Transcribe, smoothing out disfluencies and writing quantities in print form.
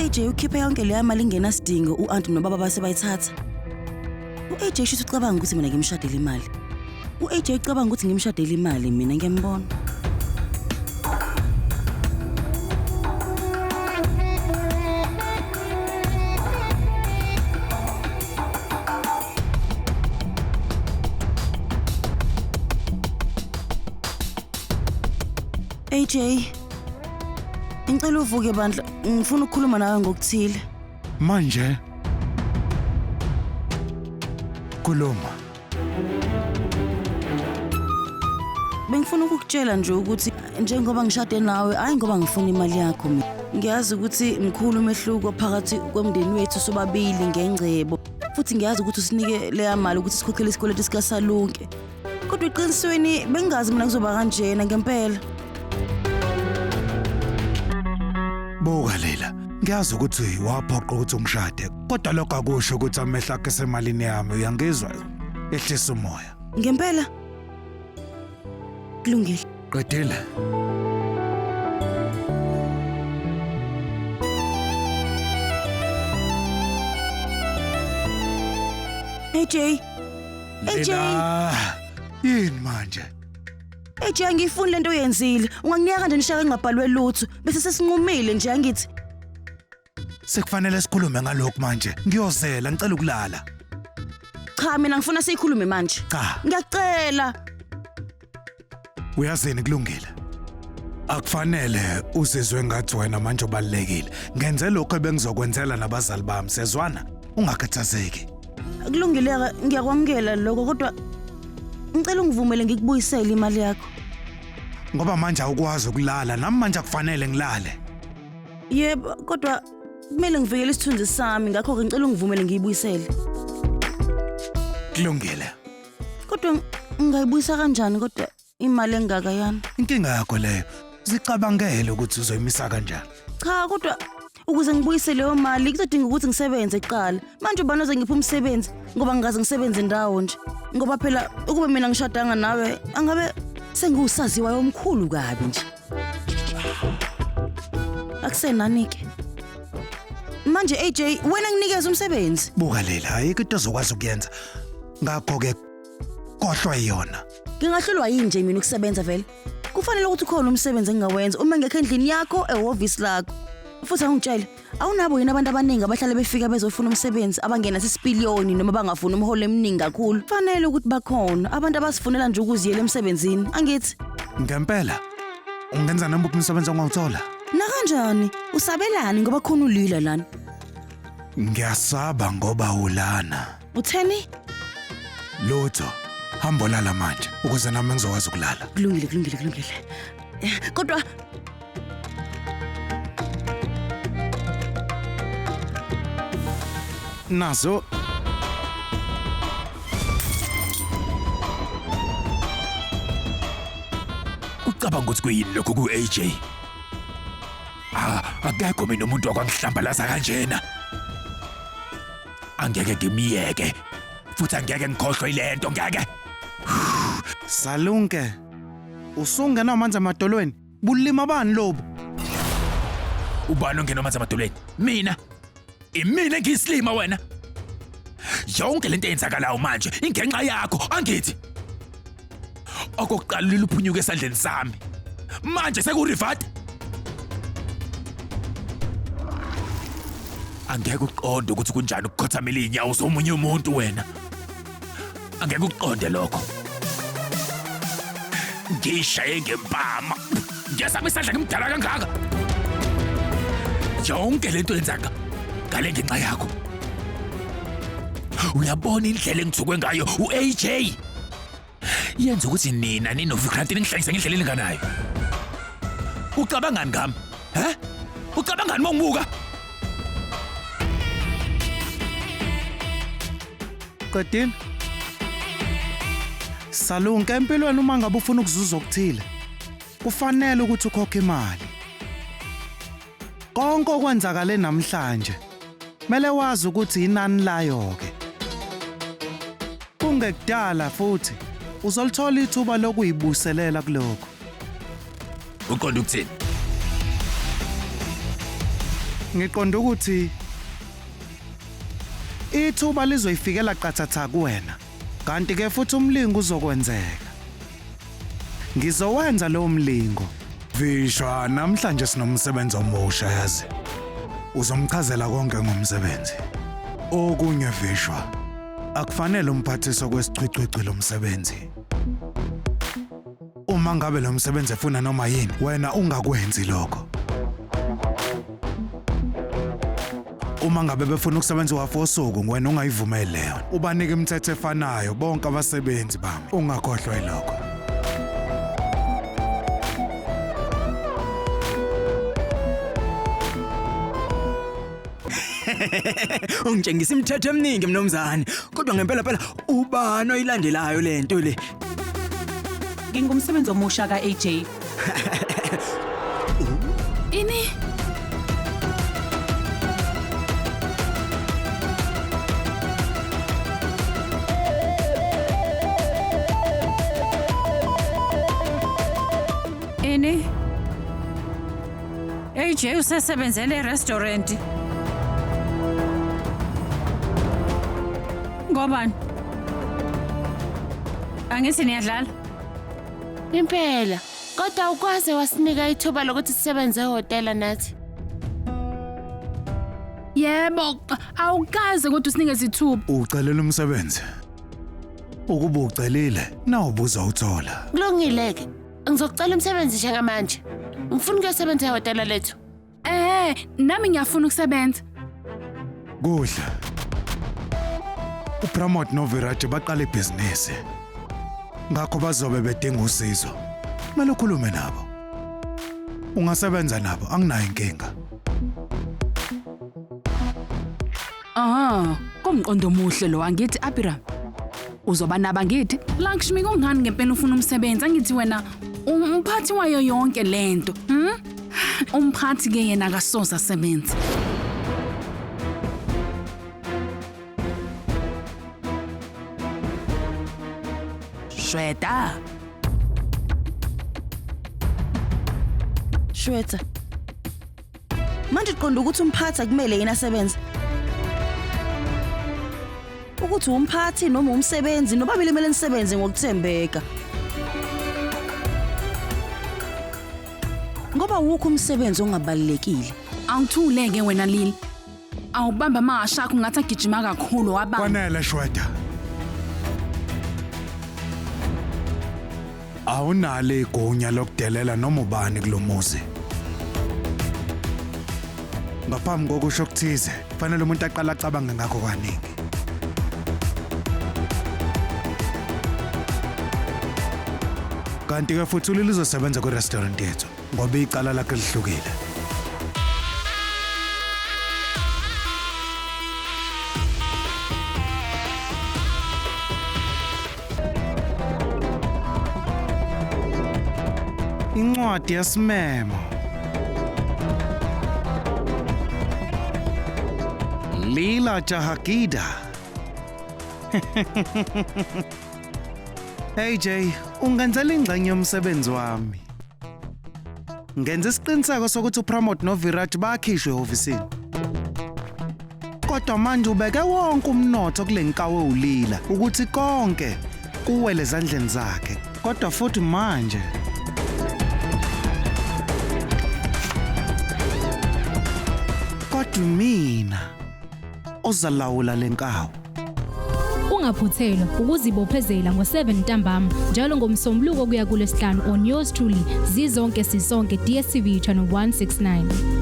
U-AJ ukhiphe yonke leya mali ingenasidingo u-anti nobaba base bayithatha. U-AJ shuthi ucabanga ukuthi mina ngimshadele imali. U-AJ ucabanga ukuthi ngimshadele imali mina ngiyambona. AJ, ngicela uvuke bandla, ngifuna ukukhuluma nawe ngokuthile. Manje khuluma. Bengifuna ukukutshela nje ukuthi njengoba ngishade nawe, hayi ngoba ngifuna imali yakho mina. Ngiyazi ukuthi mkhulu umehluko phakathi komndeni wethu sobabili ngengcebo. Futhi ngiyazi ukuthi usinike leya mali ukuthi sikhokhele isikweletu sikaSalunke. Kodwa eqinisweni bengingazi mina kuzoba kanjena ngempela. Buka Leila, ngiyazi ukuthi waphoqa ukuthi ungishade, kodwa lokho akusho ukuthi amehlo akho esemalini yami, uyangizwa? Ehlisa umoya. Ngempela? Kulungile. Qedile. AJ, AJ. Leila, yini manje? AJ angiyifuni lento oyenzile. Unganginika kanjani ishaka engabhalwe lutho bese sesinqumile nje angithi. Sekufanele sikhulume ngalokhu manje. Ngiyozela, ngicela ukulala. Cha mina ngifuna siyikhulume manje. Cha. Ngiyacela. Uyazini kulungile. Akufanele uzizwe ngathi wena manje ubalulekile. Ngenze lokho ebengizokwenzela nabazali bami, sezwana? Ungakhathazeki. Kulungile ngiyakwamukela lokho kodwa ngicela ungivumele ngikubuyisele imali yakho. Ngoba manje awukwazi ukulala, nami manje akufanele ngilale. Yebo, kodwa kumele ngivikele isithunzi sami ngakho-ke ngicela ungivumele ngiyibuyisele. Kulungile. Kodwa ngingayibuyisa kanjani kodwa imali engaka yana? Inkinga yakho leyo. Zicabangele ukuthi uzoyimisa kanjani. Cha kodwa ukuze ngibuyise leyo mali kuzodinga ukuthi ngisebenze kuqala. Manje ubani ozongipha umsebenzi ngoba ngingaze ngisebenze ndawo nje. Ngoba phela ukube mina ngishadanga nawe angabe sengiwusaziwayo omkhulu kabi nje. Akusenani-ke. Manje AJ wena nginikeza umsebenzi. Buka Leila, ayikho into ozokwazi ukuyenza. Ngakho-ke kohlwa yona. Ngingahlulwa yini nje mina ukusebenza vele? Kufanele ukuthi ukhona umsebenzi engingawenza uma ngekho endlini yakho ehhovisi lakho. Futhi angitshele, awunabo yini abantu abaningi abahlale befika bezofuna umsebenzi abangena sisipiliyoni noma bangafuni umholo eminingi kakhulu? Kufanele ukuthi bakhona abantu abasifunela nje ukuziyela emsebenzini, angithi? Ngempela ungenza noma uphi umsebenzi ongawuthola? Nakanjani? Usabelani ngoba khona ulila lana? Ngiyasaba ngoba ulana. Utheni? Lutho. Hamba olala manje ukuze nami ngizokwazi ukulala. Kulungile, kulungile, kulungile. Kodwa Nazo Ucabanga ukuthi kuyini lokho ku-AJ? Ah, akekho mina umuntu wakwangihlambalaza kanjena. Angeke ngimiyeke futhi angeke ngikhohlwe ilento ngeke. Salunke. Usungena amanzi emadolweni. Bulima bani lobu? Ubani ongena amanzi emadolweni? Mina. Imina engiyisilima wena. Yonke lento eyenzakalayo manje ingenxa yakho angithi. Okokuqala liluphunyuka esandleni sami. Manje sekurivati. Angeke uqonde ukuthi kunjani ukukhothamela iy'nyawo zomunye umuntu wena. Angeke ukuqonde lokho. Ngishaye ngempama. Ngiyasaba isandla ngimdala kangaka. Yonke lento yenzaka ngale ngenxa yakho. Uyabona indlela engithukwe ngayo u-AJ. Yenza ukuthi nina ninoVikrant ningihlanyise ngendlela elinganayo. Ucabangani ngami? He? Ucabangani uma ungibuka? Qedile. Salunke empilweni uma ngabe ufuna ukuzuza okuthile. Kufanele ukuthi ukhokhe imali. Konke okwenzakale namhlanje mele wazi ukuthi inani layo ke. Kungekudala futhi uzolithola ithuba lokuyibuselela kulokho. Uqonda ukuthini? Ngiqonda ukuthi ithuba lizoyifikela qathatha kuwena. Kanti ke futhi umlingo uzokwenzeka. Ngizowenza lowo mlingo. Vishwa, namhlanje sinomsebenzi omusha yazi. Uzomchazela konke ngomsebenzi. Okunye Vishwa, akufanele umphathiswa kwesichwicwici lo msebenzi. Uma ngabe lo msebenzi efuna noma yini, wena ungakwenzi lokho. Uma ngabe befuna ukusebenza uhafu wosuku, wena ungayivumeli leyo. Ubanike imithetho efanayo bonke abasebenzi bami. Ungakhohlwa yilokho. Ungitshengisa imithetho eminingi mnumzane, kodwa ngempela phela ubani oyilandelayo lento le? Ngingumsebenzi omusha ka-AJ. Ini? Ini? AJ usesebenzele e-restaurant. Ngobani? Angithi niyadlala? Impela, kodwa ukwaze wasinika ithuba lokuthi sisebenze ehhotela nathi. Yebo, awukaze kodwa usinikeze ithuba. Ucelela umsebenzi. Ukuba ucelile, nawubuza uthola. Kulungile-ke, ngizokucela umsebenzi njengamanje. Ngifuna ukuyosebenza ehhotela lethu. Nami ngiyafuna ukusebenza. Kuhle. uPramod noViraj baqala ibhizinisi. Ngakho bazobe bedinga usizo. Kumele ukhulume nabo. Ungasebenza nabo, anginayo inkinga. Aha, kumqondo omuhle lo angithi Abira. Uzoba naba ngithi Lakshmi kungani ngempela ufuna umsebenzi? Angithi wena umphathi wayo yonke lento. Umphathi ke yena akasoze asebenze. Shweta. Shweta. Manje uqonda ukuthi umphathi akumele yena asebenze. Ukuthi umphathi noma umsebenzi nobabili kumele nisebenze ngokuthembeka. Ngoba wukho umsebenzi ongabalulekile. Awuthuleke wena Lili. Awubamba amahasha akho ngathi agijima kakhulu wabamba. Kwanele Shweta. Awunalo igunya lokudelela noma ubani kulomuzi. Ngaphambi kokusho okuthize, kufanele umuntu aqale acabange ngakho kaningi. Kanti ke futhi uLili uzosebenza kwi-restaurant yethu ngoba icala lakhe lihlukile. Incwadi yesimemo. Lila Jahagida. AJ, ungenzela ingxenye yomsebenzi wami. Ngenza isiqiniseko sokuthi uPramod noViraj bakhishwe ehhovisini. Kodwa manje ubeke wonke umnotho kule nkawu ewulila ukuthi konke kuwele ezandleni zakhe. Kodwa futhi manje kodwa mina ozalawula lenkawu. Ungaphuthelwa ukuzibophezela ngo-7 ntambama njalo ngomsombuluko kuya kulesihlanu on yours truly Zizonke Sisonke DStv channel 169.